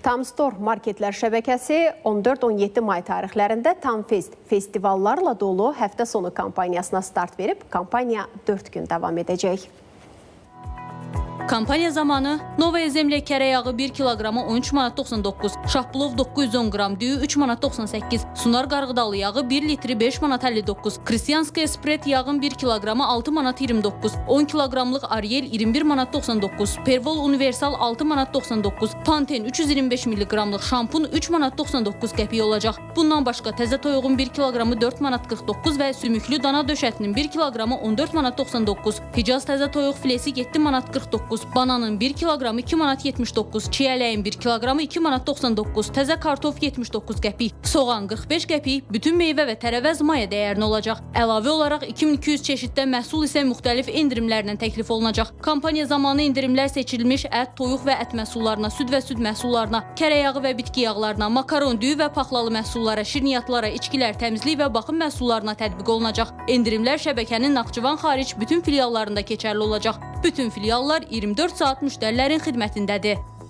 Tamstore marketlər şəbəkəsi 14-17 may tarixlərində Tamfest festivallarla dolu həftə sonu kampaniyasına start verib. Kampaniya 4 gün davam edəcək. Kampaniya zamanı Novaya Zemlya kərə yağı 1 kiloqramı 13 manat 99, Şahbulov 910 qram düyü 3 manat 98, Sunar qarğıdalı yağı 1 litri 5 manat 59, Kristianskaya spret yağın 1 kiloqramı 6 manat 29, 10 kiloqramlıq Ariel 21 manat 99, Pervol Universal 6 manat 99, Pantene 325 milliqramlıq şampun 3 manat 99 qəpik olacaq. Bundan başqa təzə toyuğun 1 kiloqramı 4 manat 49 və sümüklü dana döş ətinin 1 kiloqramı 14 manat 99, Hicaz təzə toyuq filesi 7 manat 49, bananın 1 kiloqramı 2 manat 79, çiyələyin 1 kiloqramı 2 manat 99, təzə kartof 79 qəpik, soğan 45 qəpik, bütün meyvə və tərəvəz maya dəyərində olacaq. Əlavə olaraq 2200 çeşiddə məhsul isə müxtəlif endirimlərlə təklif olunacaq. Kampaniya zamanı endirimlər seçilmiş ət, toyuq və ət məhsullarına, süd və süd məhsullarına, kərə yağı və bitki yağlarına, makaron, düyü və paxlalı məhsullara, şirniyyatlara, içkilər, təmizlik və baxım məhsullarına tətbiq olunacaq. Endirimlər şəbəkənin Naxçıvan xaric bütün filiallarında keçərli olacaq. Bütün filiallar 24 saat müştərilərin xidmətindədir.